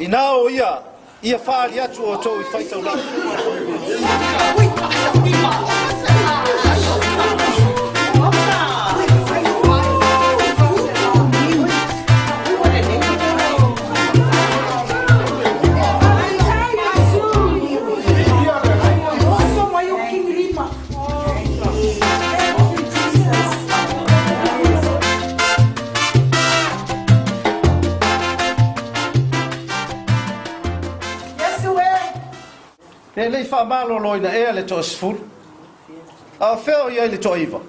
Inā o ia, ia faaali atu outou i faitaulaga. E le i faamaloloina ea le toasefulu? A o fea o i ai le toaiva?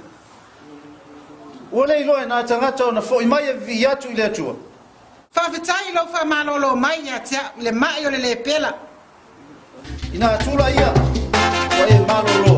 Ua le iloa e nā tagata ona fo'i mai e vivii atu i le Atua. Faafetai i lou faamalolo mai ia te au i le mai o le lepela. Ina tula ia, ua e malolo.